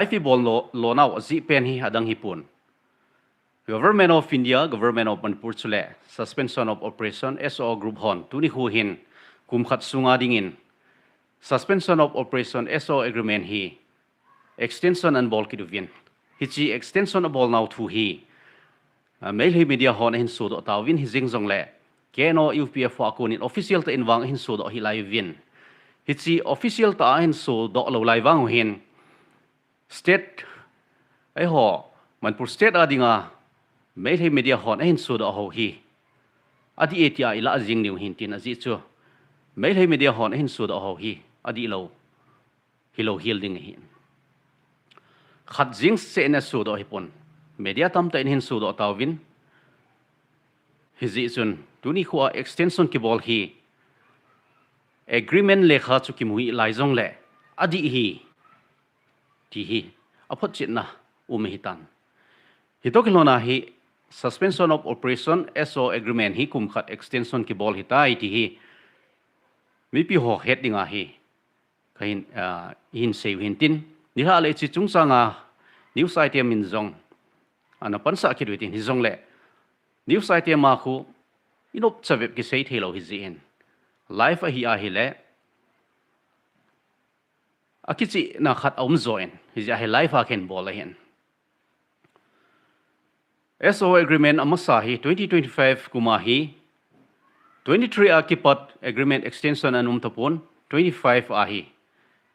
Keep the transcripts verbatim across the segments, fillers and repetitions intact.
F I bol lo, lonau ajeh pen hi adang hipon. Government of India, Government of Manipur chule Suspension of Operation S O O group hon tuni khu hin kum khat sunga dingin Suspension of Operation S O O agreement hi extension anabol kit uvin. Hiche extension abolnau thu hi, ah, Meitei media hon ahin sodoh tauvin, hijeng jongle K N O U P F ho a konin official tah in vang ahin sodoh hih lai uvin. Hiche official tah a ahin sodoh lou lai vang uhin state, eiho, Manipur state a dinga Meitei media hon ahin sodoh ho hi adih e tia ilah jing diu hintin, ajeh chu Meitei media hon ahin sodoh ho hi adih lou, hilou hel ding ahi. Khat jeng seh in asodoh hipon. Media tamtah in ahin sodoh tauvin. Hijeh chun tuni khu a extension kibol hi agreement lekha chu kimu hih lai jongle adih hi ti hi aphotchetna um ahitan. Hitoh kilhona hi Suspension of Operation S O O agreement hi kum khat extension kibol hitai ti hi mipi ho het dinga hi kahin, ah, hin seiu hintin. Nilhah le hiche chungchanga news item in jong ana pansah kit uhitin, hijongle news item a khu inop chavep kisei theilou hijeh in, live ahi ahile akichihna khat aum joh in, hijeh a hi live a kahin bol ahin. S O O agreement amasa hi twenty twenty-five kum a hi, twenty-three a kipat agreement extension ana um tapon, twenty-five a hi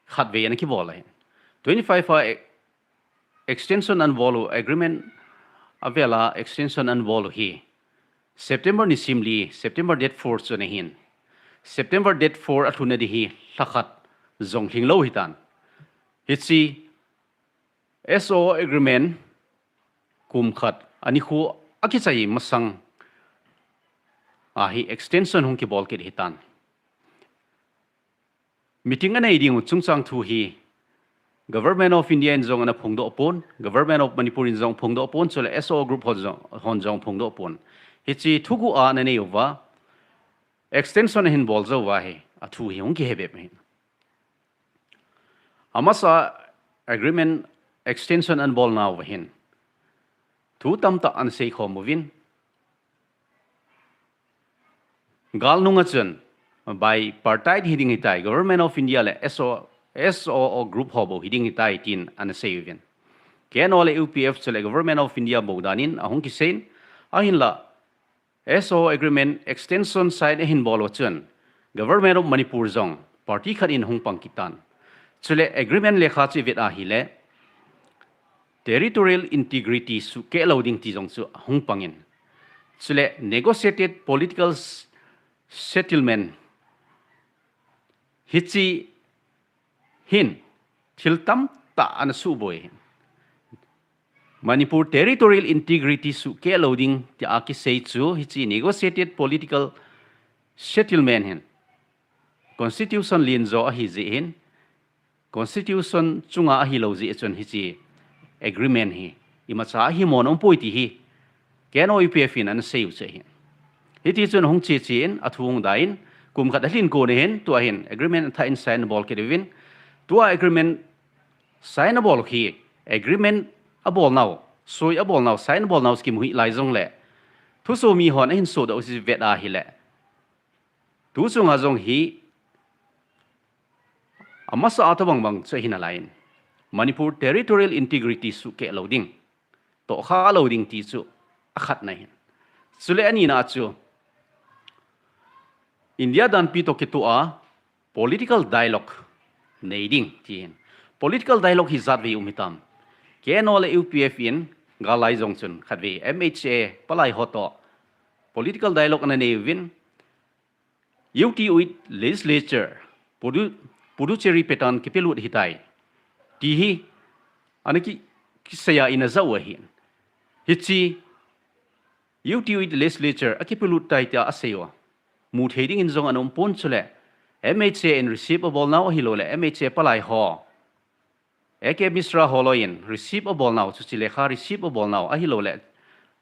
khatvei ana kibol ahin. Twenty-five a e-, extension anabol u, agreement avel a extension anabol u hi September nisim li, September date four chu ana hin. September date four alhun na ding hi lhakhat jong lhinglou hitan. Hiche S O O agreement kum khat anikho akichai masang a hi extension hung kibol kit hitan. Meeting anei ding u chungchang thu hi Government of India in jong ana phongdoh pon, Government of Manipur in jong phongdoh pon, chule S O O group hon jong, hon jong phongdoh pon. Hiche thuguh a ana nei uva, extension ahin bol jou uva hi, athu hi hung kihe bep ahi. Amasa agreement extension anabol nauva hin thu tamtah ana seikhom uvin. Gal nunga chun bipartite hiding ahitai, Government of India le S O, S O O group ho bou hiding ahitai tin ana sei uvin. K N O le U P F chule Government of India bou danin ahung kiseiyin, ahinla S O O agreement extension sign ahin bol u chun Government of Manipur jong party khat in hung pang kit tan. Chule agreement lekha chu ivet ahile territorial integrity sukeh lou ding ti jong chu ahung pangin. Chule negotiated political s-, settlement hiche hin thil tamtah ana suboi. Manipur territorial integrity sukeh lou ding tia kisei chu hiche negotiated political settlement hin constitution lenjo ahi jeh hin, constitution chunga ahilou jeh chun hiche agreement hi imacha ahi mo nom poi ti hi K N O U P F in ana sei u chu ahi. Hiti chun hung che che in, athu hung da in, kum khat alhin kon ahin, tua hin agreement athah in sign abol kit uvin, tua agreement sign abol hi, agreement abol nau, soi abol nau, sign abol nau kimu hih lai jongle, thusoh mi hon ahin sodoh u chu ivet ahile, tu chunga jong hi amasa a tabang bang chu ahi nalaiyin, Manipur territorial integrity sukeh lou ding, tohkha lou ding ti chu akhatna ahin. Chule anina chu India danpi toh kitoh a political dialogue nei ding ti ahin. Political dialogue hi jat vei um hitam? K N O le U P F in gal lai jong chun khatvei M H A palai ho toh political dialogue ana nei uvin, U T with legislature, Pudu-, Puducherry pattern kipelut hitai ti hi ana ki, kiseiya ina jao ahin. Hiche U T with legislature akipelut tai tia asei u, mu thei dingin jong ana um pon, chule M H A in receive abol nau ahilouleh M H A palai ho, A K Mishra ho loiyin receive abol nau, chuche lekha receive abol nau ahilouleh,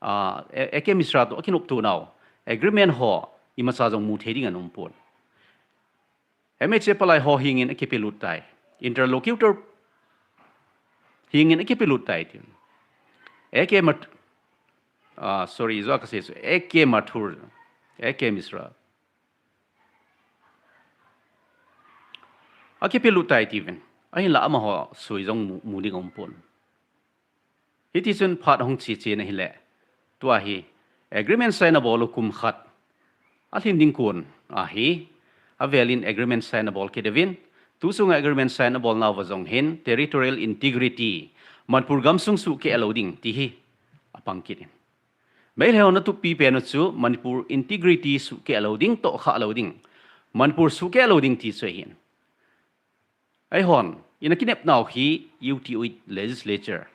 ah, A-, A K Mishra toh akinoptoh nau agreement ho imacha jong mu thei ding ana um pon. M H A palai ho hengin akipelut tai. Interlocutor Tingin akipelut tai tin. A K Mat-, ah, sorry, jo kasei chu A K Mathur, A K Mishra. Akipelut tai tiuvin. Ahinla amaho sui jong mu, mu ding aumpon. Hitichun phat ahung che chen ahile, tua hi agreement sign abol u kum khat alhin ding kon ahi, avelin agreement sign abol kit uvin, tuchunga agreement sign abolnauva jong hin territorial integrity, Manipur gamsung sukeh lou ding ti hi apang kit in. Meitei hon atup pi pen u chu Manipur integrity sukeh lou ding, tohkhah lou ding, Manipur sukeh lou ding ti chu ahin. Eihon ina kinepnau hi U T legislature,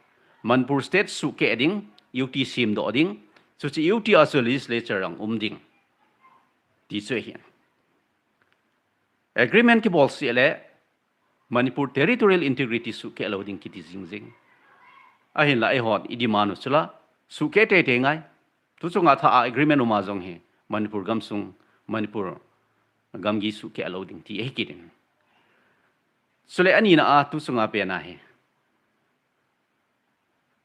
Manipur state sukeh ding, U T semdoh ding, chuche U T a chu legislature jong um ding ti chu ahin. Agreement kibol seh le Manipur territorial integrity sukeh lou ding kiti jingjing. Ahinla eihon i demand u chu la, sukeh teitei ngai. Tuchunga thah a agreement uma jong hi Manipur gamsung, Manipur gamgi sukeh lou ding ti ahi kit in. Chule anina a tuchunga pen ahi,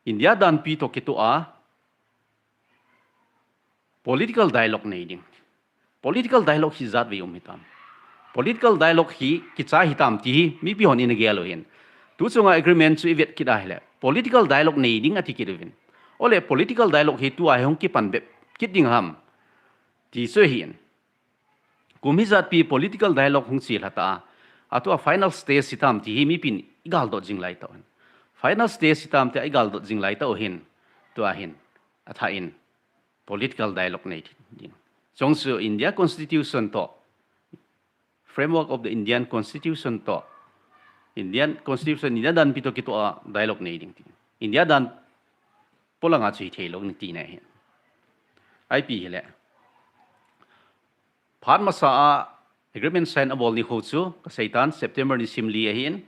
India danpi toh kitoh a political dialogue nei ding. Political dialogue hi ijatvei um hitam? Political dialogue hi kicha hitam ti hi mipi hon ina gel u ahin. Tuchunga agreement chu ivet kit ahile political dialogue nei ding ati kit uvin. Ole political dialogue hi tua hi hung kipan bep kit ding ham ti chu ahin. Kum hijatpi political dialogue hung chelha ta a, atua final stage hitam ti hi mipin igaldot jing lai tauhin. Final stage hitam tia igaldot jing lai tauhin, tua hin athah in political dialogue nei ding. Chujong chu India Constitution toh, framework of the Indian Constitution toh, Indian Constitution, India danpi toh kitoh a dialogue nei ding ti. India dan polanga chu hithei lou ding tina ahi. Ipi hile, phat masa a agreement sign abol nikho chu kaseitan September nisim li ahin.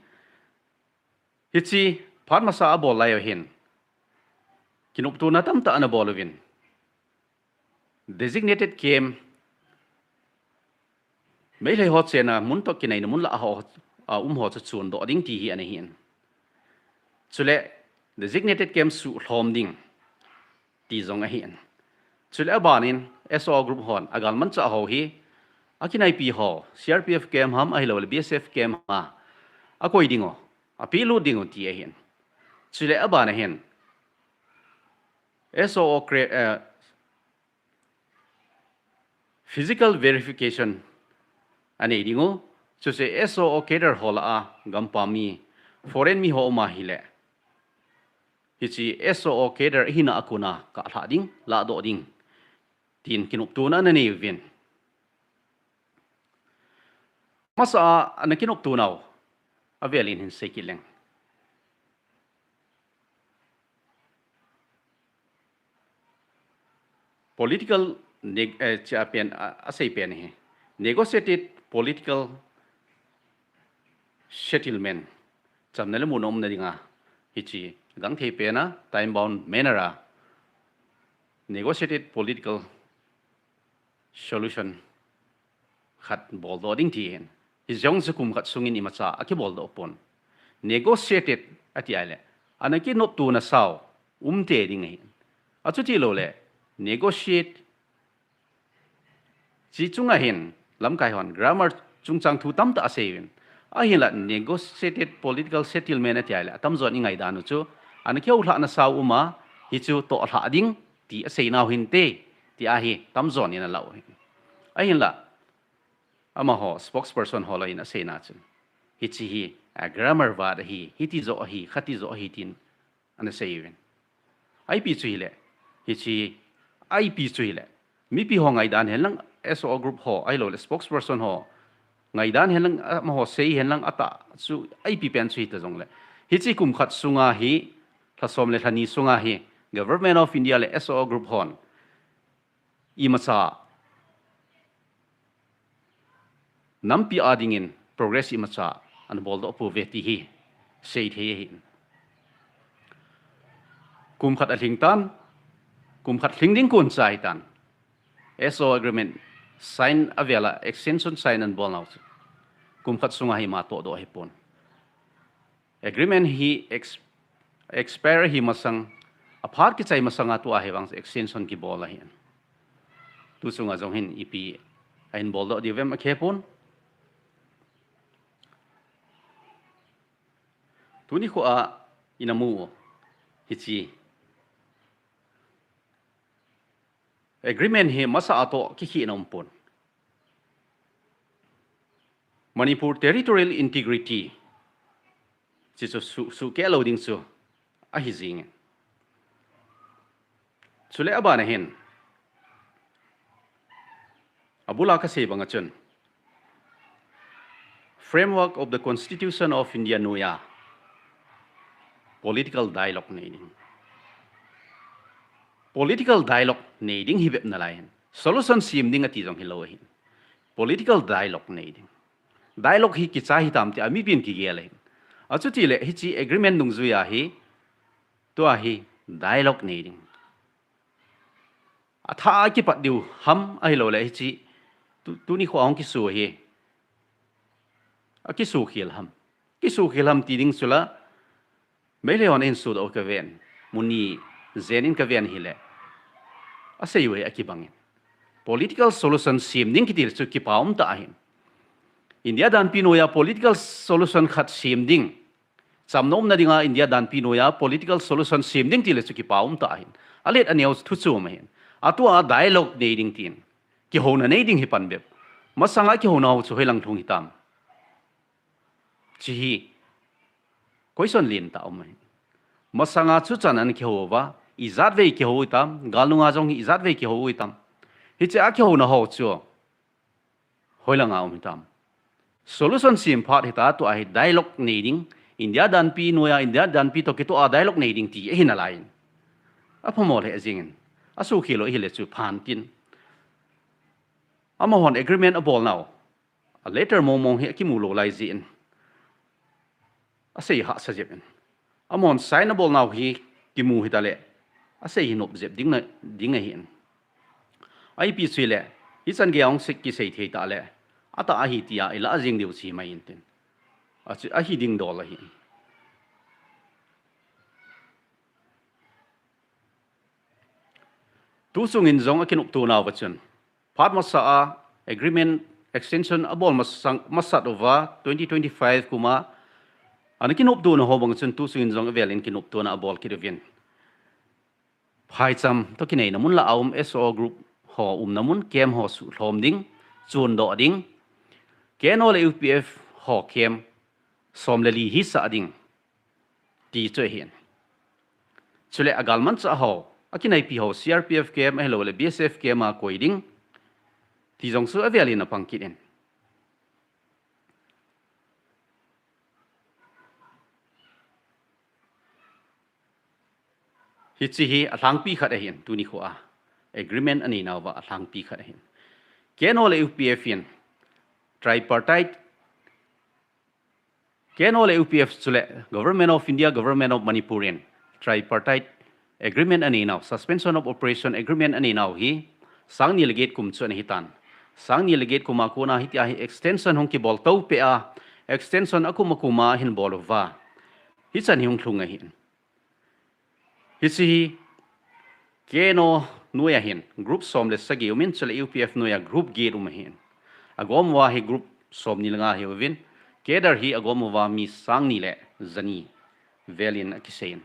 Hiche phat masa abol lai u hin kinoptona tamtah ana bol uvin, designated camp, Meitei ho chenna mun toh kinaina mun lah a ho, a um ho chu chondoh ding ti hi ana hin. Chule designated camp suhlhom ding ti jong ahin. Chule abanin S O O group hon agalmanchah ho hi akinaipi ho, C R P F camp ham ahilouleh B S F camp a akoi ding u, apelut ding u ti ahin. Chule abana hin S O O cre-, eh, physical verification anei ding u, chuche S O O cadre ho lah a gampam mi, foreign mi ho um ahile, hiche S O O cadre hina a kona kalhah ding, lahdoh ding tin kinoptona ana nei uvin. Masa a ana kinoptonau avelin hin sei kit leng. Political neg-, eh, chia pen, a, asei pen hi. Negotiated political settlement. Chamna le muna umna dinga hiche gangthei pen a, time bound manner a negotiated political solution khat boldoh ding ti ahin. Hijong chu kum khat sungin imacha akiboldoh pon. Negotiated ati ahile, ana kinoptona sao umte ding ahin. Achuti louleh, negotiate, hiche chunga hin lamkai hon grammar chungchang thu tamtah asei uvin. Ahinla negotiated political settlement ati ahile, atamjon ingaidan u chu, ana kihoulhahna sao um a, hichu tohlhah ding ti aseinau hinte, ti ahi, tamjon in alah u ahin. Ahinla, amaho spokesperson ho lah in aseina chun, hiche hi, a, grammar vat ahi, hiti joh ahi, khati joh ahi tin ana sei uvin. Ipi chu hile, hiche, ipi chu hile, mipi ho ngaidan henlang, S O O group ho ahilouleh spokesperson ho ngaidan henlang, amaho sei henlang, atah chu ipi pen chu hita jongle, hiche kum khat sunga hi, lha som le lha ni sunga hi Government of India le S O O group hon imacha nampi a dingin progress imacha ana boldoh pouve ti hi seithei ahin. Kum khat alhing tan, kum khat lhing ding kon cha hitan. S O O agreement sign avel a extension sign ana bolnau chu kum khat sunga hi ima tohdoh ahipon. Agreement hi ex-, Expire hi masang, aphat kichai masanga tua hi vang extension kibol ahin. Tu sunga jong hin ipi ahin bol doh diu vem akihepon. Tuni khoa ina mu hichi agreement hi masa a toh kikhehna umpon. Manipur territorial integrity chi chu su, sukeh lou ding chu ahi jingin. Chule abana hin, abula kasei banga chun, framework of the Constitution of India noiya political dialogue nei ding. Political dialogue nei ding hi bep nalai hin. Solution sem ding ati jong hilou ahin. Political dialogue nei ding. Dialogue hi kicha hitam ti a mipin kigel ahin. Achuti le hichi agreement dungjuiya hi, tua hi dialogue nei ding. Atha a kipat diu ham ahilou le hichi, tu, tuni khoa hung kisu hi. Akisu khel ham. Kisu khel ham ti ding chula, Meitei hon ahin sudoh kaven, mun ni jen in kaven hile, asei u hi akibangin. Political solution sem ding kiti chu kipa umtah ahin. India danpi noiya political solution khat sem ding. Chamna umna dinga India danpi noiya political solution sem ding tile chu kipa umtah ahin. Alet aneo thu chu um ahin. Atua dialogue nei ding tin. Kihouna nei ding hi pan bep. Masanga kihouna ho chu hoilang lhung hitam. Chi hi question lentah um ahi. Masanga chu chan ana kihou uva, ijat vei kihou u hitam, galnunga jong hi ijat vei kihou u hitam. Hiche a kihouna ho chu hoilanga um hitam. Solution sem phat hita, tua hi dialogue nei ding, India danpi noiya, India danpi toh kitoh a dialogue nei ding ti ahi nalaiyin. Aphamo lheh jingin. Asukhel u ahile chu phan tin. Amahon agreement abol nau. A letter mong mong hi akimu lou lai jeh in. Asei hahsa jep in. Amahon sign abol nau hi kimu hita le. Asei hi nop jep ding na, ding ahin. Ipi chu le, hichan gei a hung sei kisei thei tah le. Atah ahi tia ilah jing diu chi mai intin. Achu, ahi ding dol ahin. Tu sungin jong akinopto nauva chun. Phat masa a agreement extension abol masang, masat uva twenty twenty-five kuma ana kinoptona ho bang chun tu sungin jong avelin kinoptona abol kit uvin. Phaicham toh kineina mun lah a um S O group ho umna mun camp ho suhlhom ding, chundoh ding. K N O le U P F ho camp som le li hisah ding. Ti chu ahin. Chule agalmanchah ho, akinaipi ho, C R P F camp ahilou le B S F camp a koi ding. Ti jong chu avelin apang kit in. Hiche hi alhangpi khat ahin, tuni khoa. Agreement anei nauva alhangpi khat ahin. K N O le U P F in tripartite K N O le U P F chule Government of India, Government of Manipur in tripartite agreement anei nau, suspension of operation agreement anei nau hi, sang ni le get kum chu ana hitan. Sang ni le get kum a kona hitia hi extension hung kibol to peh a, extension akum akum a ahin bol uva. Hichan hi hung lhung ahin. Hiche hi K N O noiya hin group som le sagi umin, chule U P F noiya group get um ahin. Agom uva hi group som ni le nga ahiuvin, cadre hi agom uva mi sang ni le jani velin akiseiyin.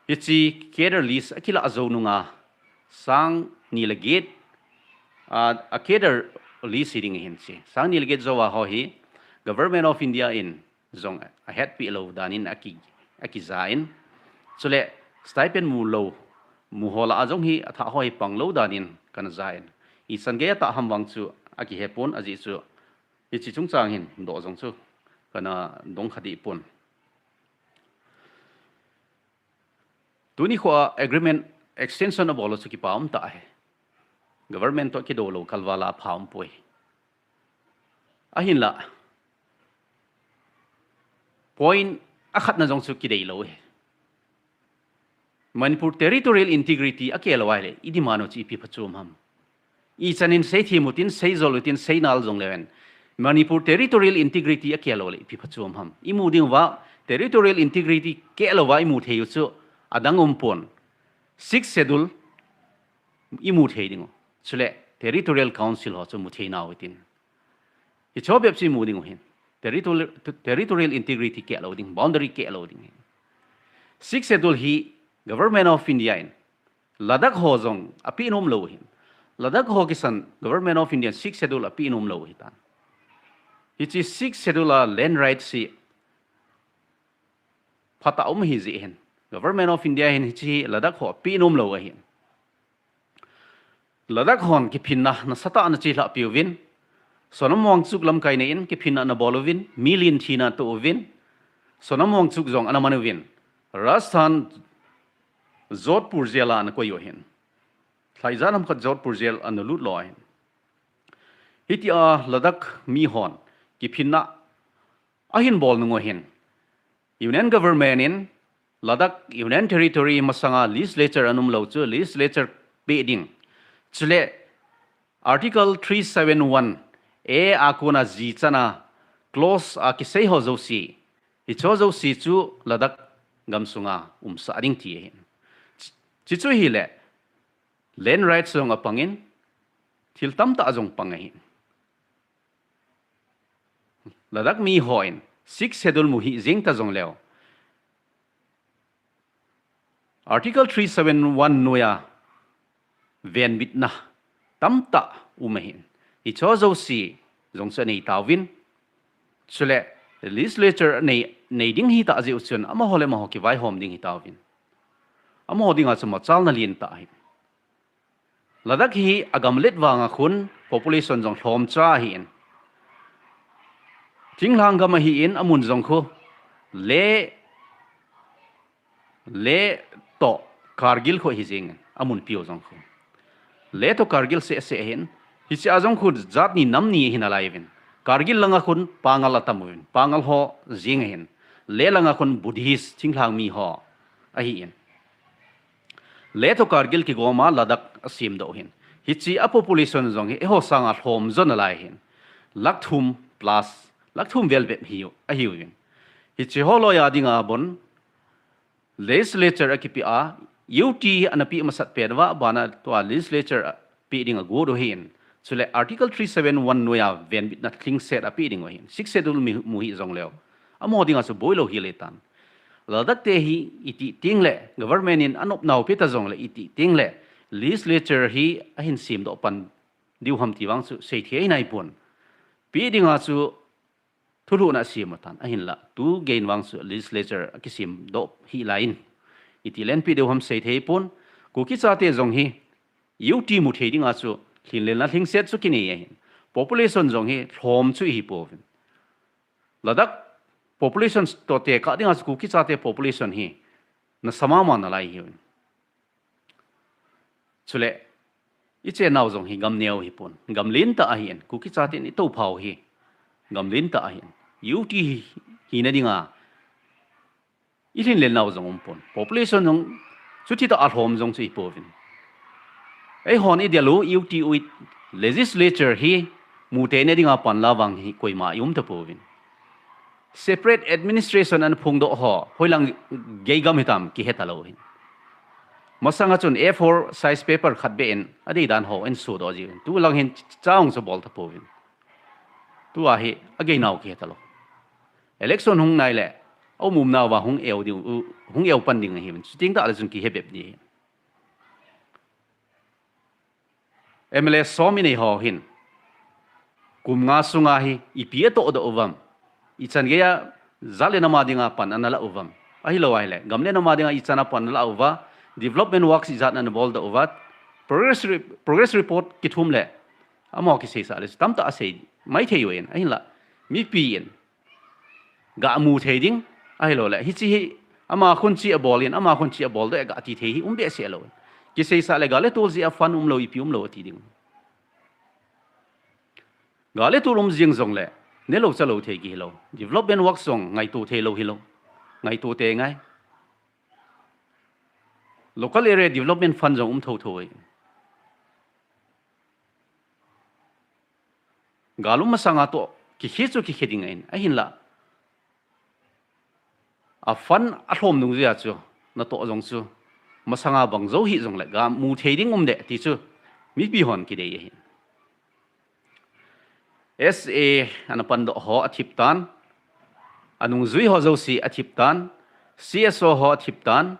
Hiche cadre list akilah jou nunga sang ni le get, a, a cadre list hi ding ahin chi. Sang ni le get jouva ho hi Government of India in jong ahetpi lou danin aki, akijain. Chule stipend mu lou, mu ho lah a jong hi athah ho hi pang lou danin kana jain. Ichan gei a tah ham vang chu akihepon, ajeh chu hiche chungchang hin doh jong chu kana dong kha dehpon. Tuni khoa agreement extension abol u chu kipa umtah ahi. Government toh kidou lou kalval a apha umpoi. Ahinlah, point akhatna jong chu kidei lou ahi. Manipur territorial integrity akel lou ahile, i demand u chu ipi phachom ham. Ichanin seithem utin, seijol utin, seinal jongleu hen, Manipur territorial integrity akel lou le ipi phachom ham. Imu ding uva, Territorial integrity keh louva imu thei u chu adang umpon. Sixth Schedule imu thei ding u. Chule Territorial Council ho chu mu thei nau hitin. Hicho bep chu imu ding u hin. Territorial, territorial integrity keh lou ding, boundary keh lou ding hin. Sixth Schedule hi Government of India in Ladakh ho jong apeh nom lou hin. Ladakh ho kisan Government of India Sixth Schedule apeh nom lou hitan. Hiche Sixth Schedule a land rights hi phatah um ahi jeh hin. Government of India hin hiche Ladakh ho apeh nom lou ahin. Ladakh hon kiphinna nasatah a ana chelhah peh uvin. Sonam Wangchuk lamkaina in kiphinna ana bol uvin, mi len thina atoh uvin. Sonam Wangchuk jong ana man uvin. Rajasthan Jodhpur jail a ana koi u ahin. Lhaija lam khat Jodhpur jail ana lut lou ahin. Hitia Ladakh mi hon kiphinna ahin bol nung u hin. Union Government in Ladakh Union Territory masanga legislature ana um lou chu legislature peh ding. Chule Article three seven one A a kona G chana clause a kisei ho jouse, hicho jouse chu Ladakh gamsunga umsah ding ti ahin. Chi, chi chu hile land rights jong apangin, thil tamtah jong pang ahin. Ladakh mi hon Sixth Schedule mu hih jeng ta jongleu, Article three seven one noiya venbitna tamtah um ahin. Hicho jouse jong chu anei tauvin. Chule legislature nei, nei ding hita jeh u chun amaho le amaho kivaihom ding hitauvin. Amaho dinga chu machalna lentah ahin. Ladakh hi agamlet vanga khun population jong lhomcha ahin. Thinglhang gam ahin, amun jong khu Leh, Leh toh Kargil khu ahi jengin, amun piu jong khu. Leh toh Kargil seh seh ahin, hichea jong khu jat ni nam ni ahi nalaiuvin. Kargil langa khun Pangal atam uvin, Pangal ho jeng ahin. Leh langa khun Buddhist thinglhang mi ho ahin. Leh toh Kargil kigoma Ladakh asemdoh u hin. Hichea population jong hi eiho sanga lhom jo nalai hin. Lakh thum plus, lakh thum vel bep hi u, ahiuvin. Hiche ho loiya dinga bon legislature akipeh a, U T ana peh masat pen uva, bana tua legislature peh ding agot u hin. Chule Article three seven one noiya venbitna lhingset apeh ding u hin. Sixth Schedule mu hih jongleu, amaho dinga chu boilou hile tan. Ladakh te hi iti tengle, government in anopnau peh ta jongle iti tengle, legislature hi ahin semdoh pan diu ham ti vang chu seithei naipon. Peh dinga chu thulhuhna asem u tan, ahinla tu geiyin vang chu legislature akisemdoh hih laiyin, iti lenpi diu ham seithei pon. Kuki chate jong hi U T mu thei dinga chu lhinlelna lhingset chu kinei ahin. Population jong hi lhom chu ihi pouvin. Ladakh population toh tekah dinga chu Kuki chate population hi nasa mama nalai hiuvin. Chule ichennau jong hi gam neo hipon, gam lentah ahin, Kuki chaten itophau hi gam lentah ahin. U T hi, hina dinga ilhinlelnau jong umpon. Population jong chuti tah a lhom jong chu ipouvin. Eihon idel u U T u legislature hi mutheina dinga panla vang hi koima ium tapouvin. Separate administration ana phongdoh ho hoilang geigam hitam kihe talou hin. Masanga chun A four size paper khat beh in adeidan ho ahin sodoh jiuvin. Tulang hin chaong chu bol tapouvin. Tua hi ageinau kihe talou. Election hung naile aumumnauva hung eu ding, hung eu pan ding ahiuvin. Chuteng tahle chun kihe bep ding ahi. M L A som inei ho hin kum nga sunga hi ipi atohdoh uvam, ichan geiya jat le nam a dinga pan analah uvam, ahilou ahile gam le nam a dinga ichan a pan analah uva, development works ijat ana boldoh uva, progress re-, progress report kithum le amaho kiseisah le tamtah asei maithei uvin, ahinla mipi in gamu thei ding, ahiloule hiche hi ama khun che abolin, ama khun che aboldoh e gati thei hi um behseh lou. Kiseisah le gal le tol jeh a fund umlou, ipi umlou ati ding. Gal le tol um jeng jongle nelou chalou thei kihilou. Development work jong ngaito theilou hilou. Ngaito tei ngai. Local Area Development Fund jong um thotho e. Gal um masanga toh kikhe chu kikhe ding ahin, ahinla a fund a lhom nung jia chu, natoh jong chu, masanga bang jou hih jongle, ga mu thei ding um de, ti chu, mipi hon kidei ahi. S A ana pandoh ho athip tan, anungjui ho jouse athip tan, C S O ho athip tan,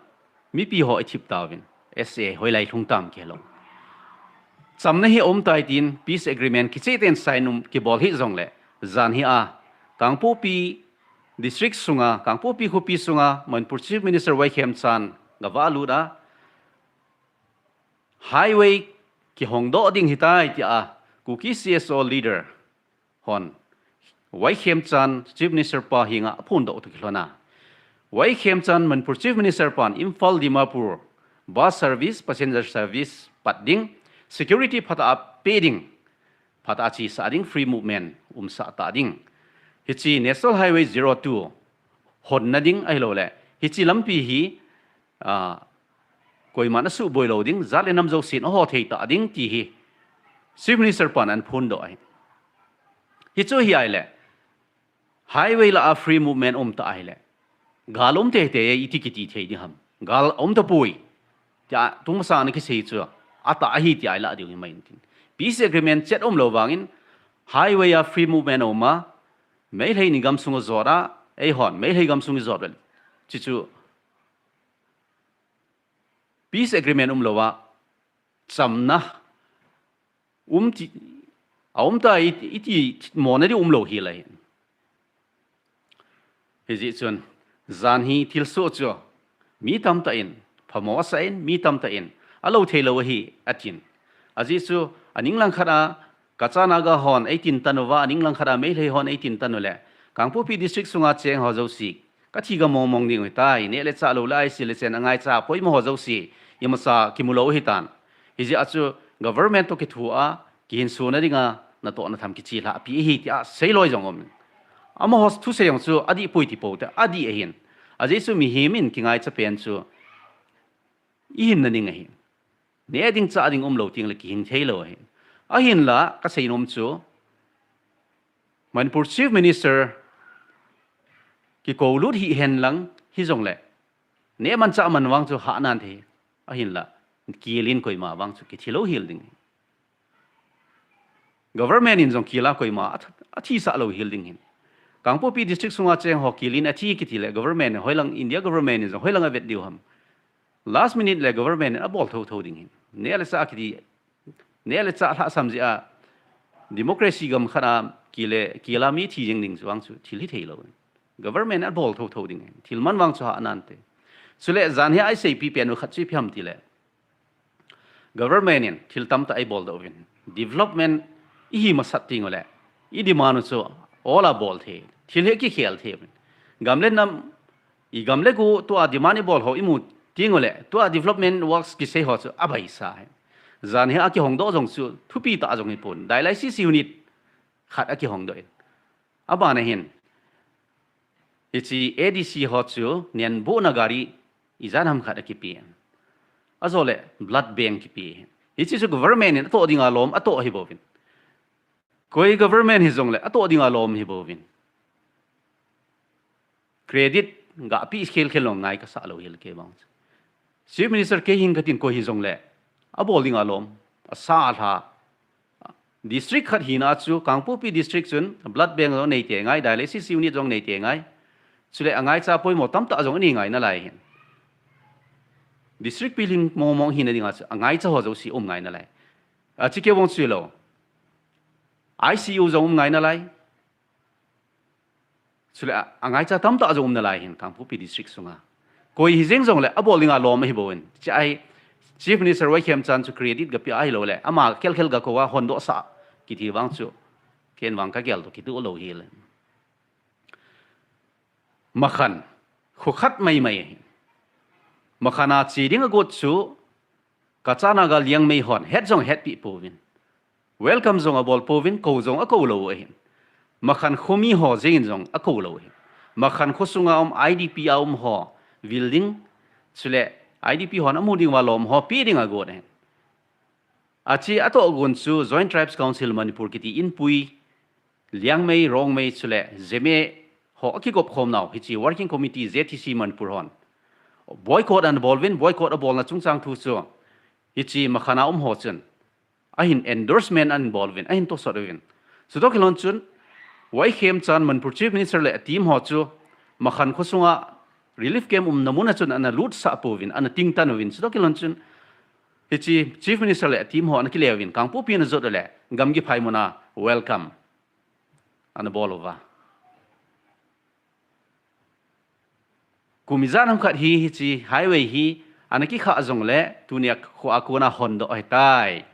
mipi ho athip tauvin. S A hoilai lhung tam kihelo. Chamna hi aum tai tin peace agreement kicheh ten sign um kibol hih jongle, jan hi a, Kangpokpi district sunga, Kangpokpi khopi sunga, Manipur Chief Minister Y Khemchand gava lut a, highway kihongdoh ding hitai tia, Kuki C S O leader hon Y Khemchand Chief Minister pa henga aphondoh toh kilhon a, Y Khemchand Manipur Chief Minister pan Imphal Dimapur bus service, passenger service pat ding, security phatah a pe ding, phatah a chesah ding, free movement umsah ta ding. Hiche National Highway zero two honna ding ahilouleh, hiche lampi hi, ah, koiman asuboi lou ding, jat le nam jousen aho thei ta ding ti hi Chief Minister pan aphondoh ahi. Hichu hi ahile, highway lah a free movement um ta ahile, gal um teitei e iti kiti thei ding ham. Gal um tapoi tia tungmasang a kisei chu atah ahi tia ilah diu hi mai intin. Peace agreement chet umlou vangin highway a free movement aum a, Meitei in gamsung ajot a, eihon Meitei gamsung ijot vel. Chuchu peace agreement umlou a, chamna um ti, aum ta i, iti mona di umlou hilai. Hijeh chun, jan hi thilsoh chu mi tamtah in phamo asah in, mi tamtah in alou theilou ahi atin. Ajeh chu aning langkhat a Kacha Naga hon eitin tan uva, aning langkhat a Meitei hon eitin tan ule, Kangpokpi district sunga cheng ho jouse kathi gamong mong ding ahitai, neh le chah lou le aisi le chen angaicha poimo ho jouse imacha kimu lou ahitan. Hijeh a chu government toh kithoa kihinsona dinga natoh natham kichelhah pi ahi tia seiloi jong um. Amaho thusei jong chu adih poi ti pou te, adih ahin. Ajeh chu mihem in kingaicha pen chu ihinna ding ahi. Neh ding chah ding umlou tengle kihin theilou ahi. Ahinla kaseinom chu Manipur Chief Minister kikoulut hihen lang hijongle, neh man chah man vang chu hah nan thei. Ahinla, kel in koima vang chu kithi lou hel ding. Government in jong kel a koima ath-, athisah lou hel ding ahin. Kangpokpi district sunga cheng ho kel in athi kiti le government in hoilang, India government in jong hoilang avet diu ham. Last minute le government in abol thotho ding ahin. Neh le chah kiti, neh le chah lhahsam jeh a democracy gam khat a kel le, kel a mi thi jeng ding chu vang chu thil hithei lou. Government abol thotho ding ahin. Thil man vang chu hah nan te. Chule jan hi a iseipi pen u khat chu ipi ham tile, government in thil tamtah eiboldoh uvin, development ihi masat teng ule, i demand u chu ol a bol thei, thil hi kikhel thei uvin. Gam le nam, i gam le go tua demand ibol ho imu teng ule, tua development works kisei ho chu abaisa ahi. Jan hi a kihongdoh jong chu thupi tah jong hipon, dialysis unit khat akihongdoh in. Abana hin, hiche A D C ho chu nenbohna gari ijat ham khat akipe in. Ajole blood bank kipe in. Hiche chu government in atoh dinga lom atoh ahibouvin. Koi government hijongle atoh dinga lom ahibouvin. Credit gapeh khelkhel lou ngai kasah lou hel kei vang chu. Chief Minister kei hing katin koi hijongle abol dinga lom, asa alha. District khat hina chu Kangpokpi district chun blood bank jong neite ngai, dialysis unit jong neite ngai. Chule angaicha poimo tamtah jong anei ngai nalai hin. District pilhing mong mong hina dinga chu angaicha ho jouse um ngai nalai. Achi keu vang chu lou, I C U jong um ngai nalai. Chule a, angaicha tamtah jong um nalai hin Kangpokpi district sunga. Koi hijeng jongle abol dinga lom ahibouvin. Hiche a hi Chief Minister Y Khemchand chu credit gapeh ahiloule, ama khelkhel gakou a hondohsah kiti vang chu, ken vang kagel toh kitoh lou hel. Makhan, kho khat maimai ahin. Makhan a che ding agot chu, Kacha Naga Liangmai hon het jong hetpeh pouvin, welcome jong abol pouvin, kou jong akou lou ahin. Makhan khomi ho jeng in jong akou lou ahin. Makhan kho sunga um I D P a um ho vil ding, chule I D P hon amu ding uva lom ho pe ding agot ahin. Ache atoh gon chu Joint Tribes Council Manipur kiti Inpui, Liangmai, Rongmai chule Zeme ho akigop khom nau, hiche Working Committee Z T C Manipur hon boycott ana bol uvin, boycott abolna chungchang thu chu, hiche Makhan a um ho chun ahin endorsement ahin bol uvin, ahin tosot uvin. Chutoh kilhon chun, Y Khemchand Manipur Chief Minister le a team ho chu Makhan khosunga relief camp umna mun a chun ana lutsah pouvin, ana tingtan uvin. Chutoh kilhon chun, hiche Chief Minister le a team ho ana kile uvin, Kangpokpi ana jot uleh, gamgi phai muna welcome ana bol uva. Kum ijat ham khat hi, hiche highway hi ana kikhah jongle, tunia kho a kona hondoh ahitai,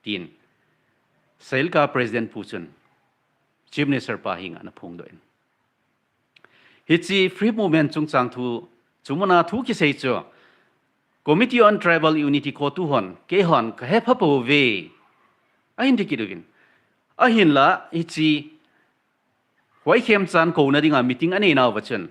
tin Sahilka President pu chun Chief Minister pa henga ana phongdoh in. Hiche Free Movement chungchang thu, chu muna thu kisei chu, Committee on Tribal Unity, CoTU hon, keihon kahepha pouve, ahin tikit uvin. Ahinla, hiche Y Khemchand kouna dinga meeting anei nauva chun,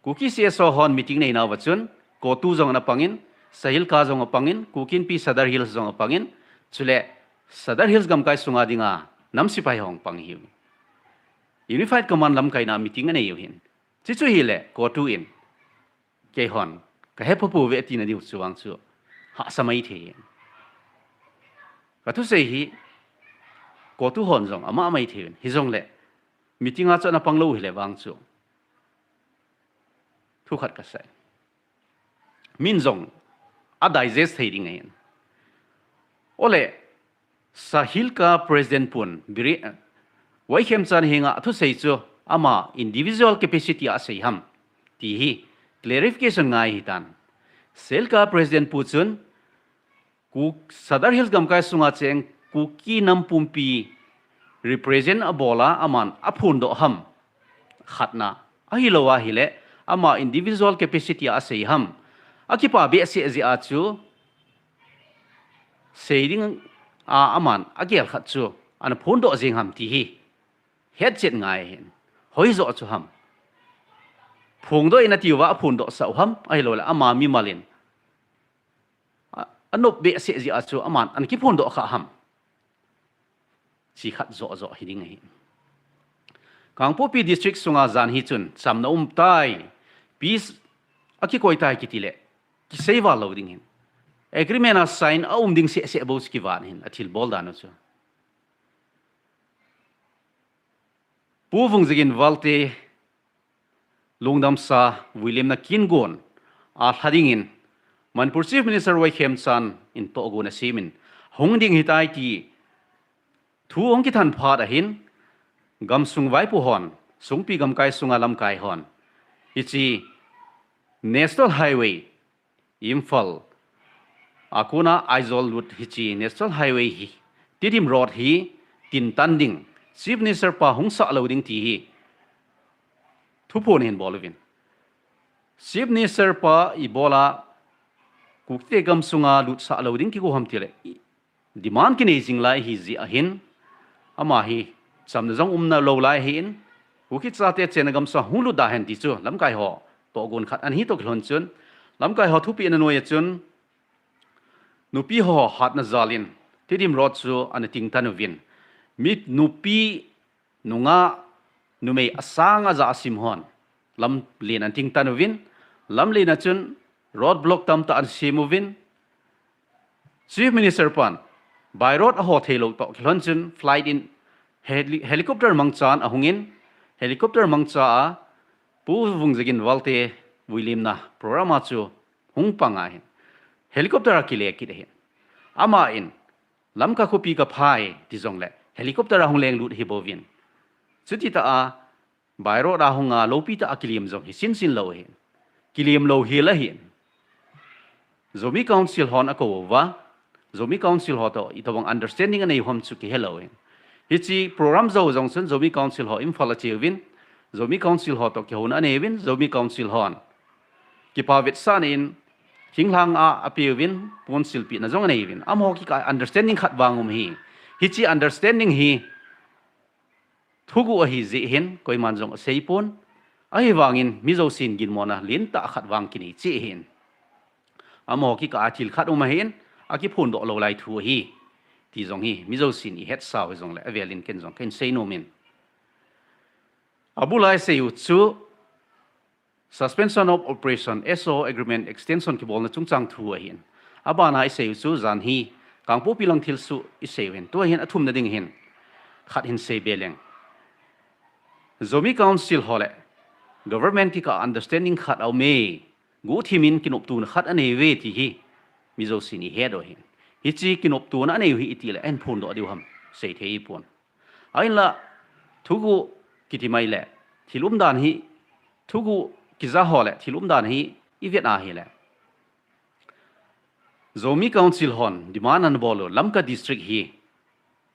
Kuki C S O hon meeting nei nauva chun, CoTU jong ana pangin, Sahilka jong apangin, Kuki Inpi Sadar Hills jong apangin, chule Sadar Hills gamkai sunga dinga nam sepai ho apang ahiu. Unified Command lamkaina meeting anei u ahin. Chuchu hile, CoTU in, keihon kahepha pouve ati nadiu chu vang chu, hahsa maithei ahin. Kathusei hi, CoTU hon jong ama maithei ahin. Hijongle, meeting a chu ana pang lou hile vang chu, thu khat kasei. Min jong a digest thei ding ahin. Ole, Sahilka President pun, Biri-, Y Khemchand henga athusei chu ama individual capacity a asei ham, ti hi clarification ngai ahitan. Sahilka President pu chun, Ku-, Sadar Hills gamkai sunga cheng Kuki nam pumpi represent abola aman aphondoh ham, khatna. Ahilou ahile, ama individual capacity a asei ham, akipa behseh jeh a chu, sei dinga aman agel khat chu ana phondoh jeng ham ti hi hetchet ngai ahin. Hoijoh chu ham, phongdoh in atiuva aphondohsah u ham, ahiloule ama mimal in a, anop behseh jeh a chu aman ana kiphondoh kha ham, chi khat joh joh hiding ahi. Kangpokpi District sunga jan hi chun chamna umtai, peace akikoi tai kitile, kisei val lou ding ahin. Agreement a sign aum ding sehseh bou chu kivat ahin, athilbol dan u chu. Pu Vungzagin Valte lungdamsa vuilimna kin gon a lha dingin Manipur Chief Minister Y Khemchand in tohgon asemin, hung ding ahitai ti thu hung kithan phat ahin, gamsung vaipo hon, sungpi gamkai sunga lamkai hon, hiche National Highway Imphal a kona Aizawl lut hiche National Highway hi, Tidim Road hi tintan ding, Chief Minister pa hung sah lou ding ti hi thuphon ahin bol uvin. Chief Minister pa ibola Kukite gamsunga lutsah lou ding kigo ham tile, demand kinei jing lai ahi jeh ahin, ama hi chamna jong umna lou lai ahin, Kuki chate chenna gamsunga hung lut da hen ti chu lamkai ho tohgon khat ana hi toh kilhon chun, lamkai ho thupehna noiya chun, nupi ho hatna jalin Tidim Road chu ana tingtan uvin, mi nupi nungah numei asang aja asim hon lamlen ana tingtan uvin, lamlen a chun road block tamtah ana sem uvin, Chief Minister pan by road aho theilou toh kilhon chun flight in heli-, helicopter mangchan ahungin, helicopter mangcha a Pu Vungzagin Valte vuilimna program a chu hung pang ahin, helicopter akile kit ahin. Aman Lamka khopi kaphai ti jongle helicopter a hung lenglut ahi bouvin, chuti tah a by road a hunga lopi tah a kilem jong hi sinsin lou ahin, kilem lou hel ahin. Zomi Council hon akou uva, Zomi Council ho toh itobang understanding anei u ham chu kihelou ahin. Hiche program jou jong chun Zomi Council ho Imphal ache uvin, Zomi Council ho toh kihouna anei uvin, Zomi Council hon kipa vetsahna in thinglhang a apeuvin, ponsilpehna jong anei uvin, amaho kikah a understanding khat vang um ahi. Hiche understanding hi thuguh ahi jeh hin koiman jong aseipon, ahivangin mi jousen ginmona lentah khat vang kinei cheh ahin. Amaho kikah a thil khat um ahin, akiphondoh lou lai thu ahi ti jong hi mi jousen ihetsau hijongle avelin ken jong kahin seinom in. Abul a isei u chu Suspension of Operation, S O Agreement Extension kibolna chungchang thu ahin. Abana isei u chu jan hi Kangpokpi lang thilsoh isei u hin. Tua hin athumna ding hin khat hin sei be leng. Zomi Council ho le Government kikah understanding khat aume. Guhthimin kinoptona khat anei uve ti hi mi jousen ihet u ahin. Hiche kinoptona anei u hi itile ahin phondoh diu ham, sei thei ipon. Ahinla, thuguh kiti mai le, thil umdan hi, thuguh kija ho le, thil umdan hi ivet a hile, Zomi Council hon demand ana bol u, Lamka District hi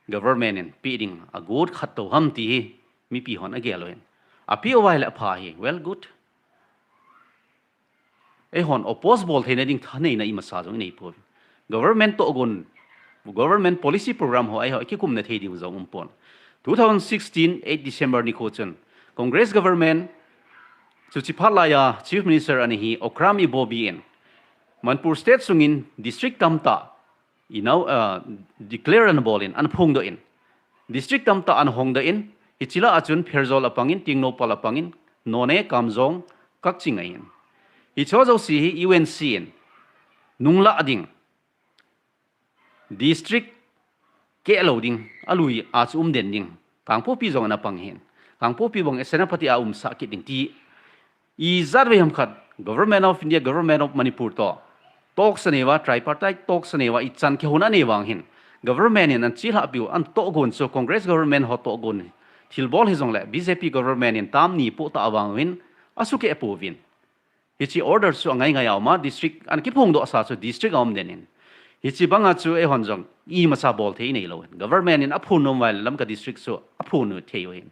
government in pe ding agot khat tou ham ti hi mipi hon agel u ahin. Ape uva hile apha hi, well, good. Eihon oppose bol theina ding thaneina imasa jong inei poi. Government tohgon, government policy program ho eiho kikumna thei diu jong umpon. Two thousand sixteen, eight December nikho chun Congress government, chuche phat laiya Chief Minister ana hi Okram Ibobi in Manipur State sungin district tamtah inau, uh, declare ana bol in, ana phongdoh in. District tamtah ana hongdoh in, hiche lah a chun Pherzawl apangin, Tengnoupal apangin, Noney, Kamjong, Kakching ahin. Hicheho jouse hi U N C in nunglah ding, district keh lou ding, alui a chu umden ding, Kangpokpi jong ana pang ahin. Kangpokpi bang Senapati a umsah kit ding ti ijat vei ham khat, Government of India, Government of Manipur toh talks anei uva, tripartite talks anei uva, ichan kihouna anei vang hin, government in ana chelhah piu, ana tohgon chu Congress government ho tohgon thilbol hijongle B J P government in tam ni poh tah vang hin asukeh pouvin. Hiche order chu angai ngai a um a, district ana kiphongdoh sa chu district a umden in. Hiche banga chu eihon jong imasa bol thei inei lou hin. Government in aphon nom uva le Lamka District chu aphon u thei u hin.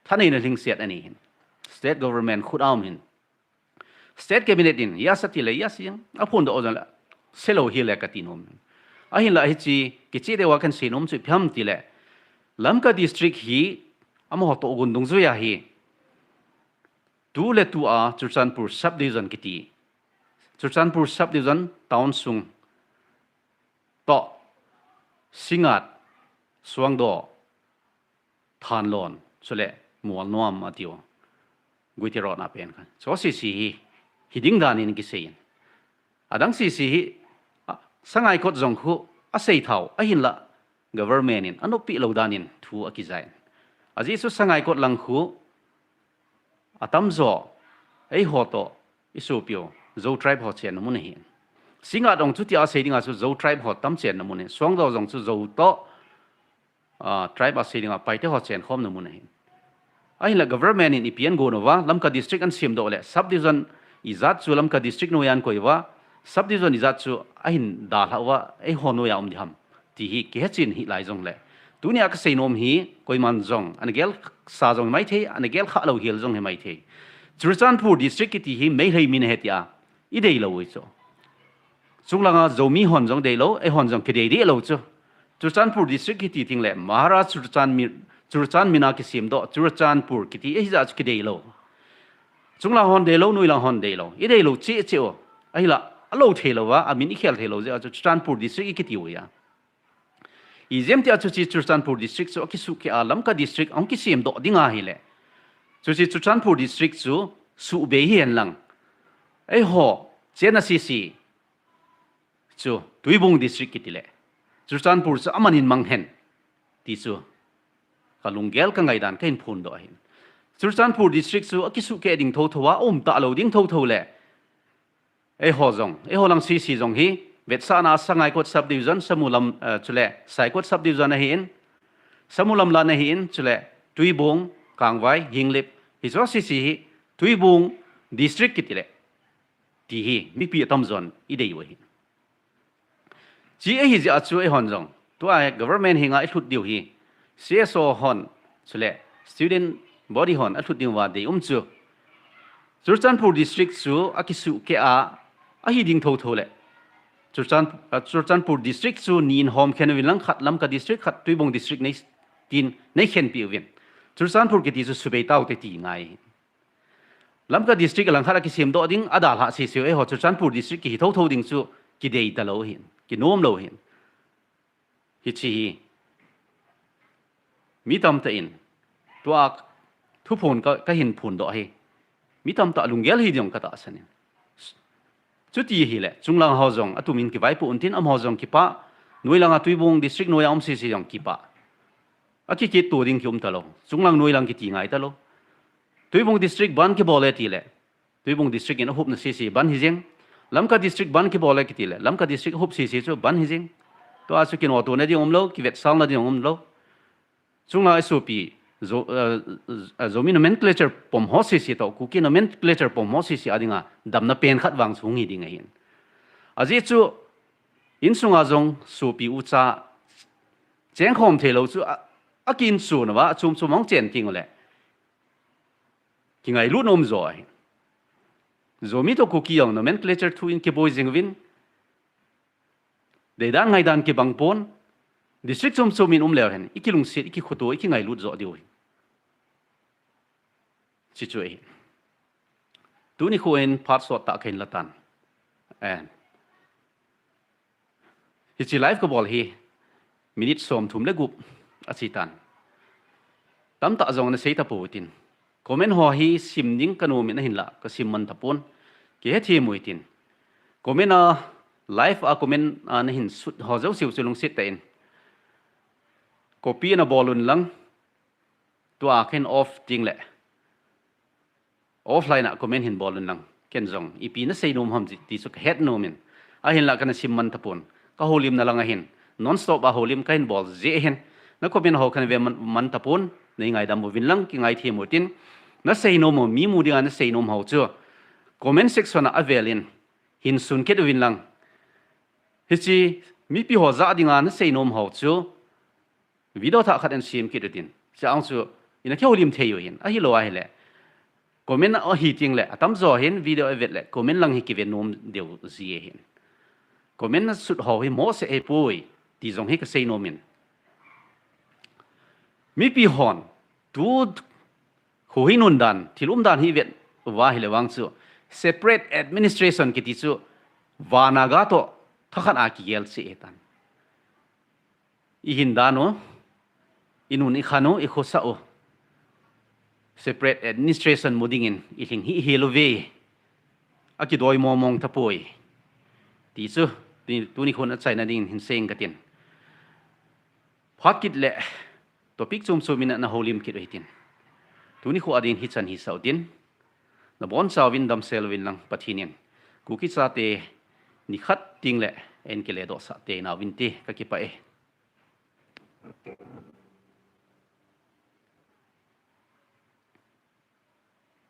Thaneina lhingset anei hin. State government khut a um hin. State cabinet in, yes ati le, yes jeng, aphondoh jongle, se lou hile kati nom. Ahinla hiche, kicheh deuva kahin sei nom chu ipi ham tile, Lamka District hi, amaho tohgon dungjuiya hi, tu le tu a Churachandpur Subdivision kiti, Churachandpur Subdivision town sung toh, Singngat, Suangdoh, Thanlon, chule Mualnuam atiu. Guite Road na pen khan. Chuche sese hi, hiding dan in kisei in. Adang sese hi, a, Sangaikot jong khu asei thou, ahinla government in anoppi lou dan in thu akijai in. Ajeh chu Sangaikot lang khu atamjo, eiho toh isopiu Zo tribe ho chenna mun ahi. Singngat jong chutia sei dinga chu Zo tribe ho tam chenna mun ahi. Suangdoh jong chu Zo toh, ah, tribe a sei dinga Paite ho chenkhomna mun ahi. Ahinla government in ipi ahin gon uva, Lamka District ahin semdoh le, subdivision ijat chu Lamka District noiya ahin koi uva, subdivision ijat chu ahin dalhah uva, eiho noiya um ding ham ti hi kihechen hih lai jongle. Tunia kasei nom hi, koiman jong ana gelsa jong hi maithei, ana gelkha lou hel jong hi maithei. Churachandpur District kiti hi Meitei min ahi tia idei lou u chu. Chunglanga Zomi hon jong dei lou, eihon jong kidei deh lou chu. Churachandpur District kiti tengle Maharaj Churachandmi-, Churachandmin a kisemdoh, Churachandpur kiti ahijeh chu kidei lou. Chunglang hon dei lou, noilang hon dei lou. Idei lou cheh cheh u. Ahinla, alou thei lou a, amin ikhel thei lou jeh a chu Churachandpur District ikiti u ahi. Ijeh ham tia chu hiche Churachandpur District chu akisuhkeh a Lamka District ahung kisemdoh ding ahile, chuche Churachandpur District chu suhbei hihen lang, eiho chenna sese chu Tuibong District kiti le, Churachandpur chu aman in mang hen ti chu kalunggel kangaidan kahin phondoh ahin. Churachandpur District chu akisuhkeh ding thotho a, aum talou ding thotho le, eiho jong, eiho lang sese jong hi, vetsahna Sangaikot Subdivision, Samulam, eh, chule Saikot Subdivision ahin, Samulam lan ahin, chule Tuibong, Kangvai, Henglep, hicheho sese hi Tuibong District kiti le, ti hi mipi atamjon idei u ahi. Hiche ahijeh a chu eihon jong, tua government henga ilhut diu hi, C S O hon, chule student body hon alhut diuva dei um chu, Churachandpur District chu akisuhkeh a, ahi ding thotho le, Churachan-, ah, Churachandpur District chu ni in homkhen uvin lang, khat Lamka District, khat Tuibong District nei, tin neikhenpeh uvin. Churachandpur kiti chu subei taute ti ngai. Lamka District langkhat a kisemdoh ding, adalhah sese u, eiho Churachandpur District kihi thotho ding chu kidei talou hin, kinom lou hin. Hiche hi mi tamtah in, tua thuphon ka, ka hin phondoh hi. Mi tamtah lunggel hi ding ka tahsan in. Chuti hile, chunglang ho jong, atumin kivaipoh untin, amaho jong kipah, noilang a Tuibong district noiya um sese jong kipah. Akikit to ding kium talou. Chunglang noilang kiti ngai talou. Tuibong district ban kibol e tile. Tuibong district in ahupna sese ban hi jeng. Lamka district ban kibol e kiti le. Lamka district ahup sese chu ban hi jeng. Tua chu kinoto na ding umlou, kivetsal na ding umlou. Chunglang a sopi, Zo, uh, uh, Zomi nomenclature pom ho sese toh, Kuki nomenclature pom ho sese a dinga, damna pen khat vang chu hung hi ding ahin. Ajeh chu, insunga jong sopi ucha, chengkhom theilou chu, a, akinsuna va, chom chom hung chen ting le. Kingailut nom jo ahi. Zomi toh Kuki jong nomenclature thu in kiboi jing uvin. Deidan ngaidan kibang pon. District chom chom in um leu hen. Ikilungset, ikikhoto, ikingailut jo diu hi. Chuchu ahi. Tuni khu in phat sot tah kahin la tan. Eh. Hiche live kabol hi minute som thum le gup achi tan. Tamtah jong ana sei tapou tin. Comment ho hi sim ding kanom in ahinla, kasim man tapon. Kihethem uvin tin. Comment a, live a comment a nahin sut ho jouse chu lungset tah in. Copy ana bol un lang. Tua khen off ding le. Offline a comment hin bol un lang. Ken jong, ipi nasei nom ham ti chu kahet nom in. Ahinla kana sim man tapon. Ka houlimna lang ahin. Non stop a houlim kahin bol jeh hin. Na comment ho kana ve man, man tapon. Nei ngaidam uvin lang, kingaithem utin. Nasei nom ho, mi mu dinga nasei nom ho chu. Comment section a avel in. Hin sun kit uvin lang. Hiche, mipi ho jah dinga nasei nom ho chu. Video thah khat in sem kit utin. Chang chu, ina kihoulim thei u hin. Ahilou ahile. Comment ahi ting le, atam jo hin video avet le, comment lang hi kive nom deu ji ahin. Comment nasut ho hi mohseh hipoi, ti jong hi kasei nom in. Mipi hon, tu khu hi nun dan, thil um dan hi vet uva hile vang chu, separate administration kiti chu, vana ga toh, thakhat a kigel cheh ahitan. Ihin dan u, inun ikhan u, ikhosah u. Separate administration mu dingin, ilhing hi ihil uve. Akidoi mong mong tapoi. Ti chu, tuni, tuni khun achaina dingin hin sei ing katin. Phat kit le, topic chom chom in ana houlim kit u hitin. Tuni khu adin hichan hisah utin. Nabonchauvin damsel uvin lang Pathen in. Kuki chate nikhat ting le, eikile dohsah tei nauvin ti kakipah e.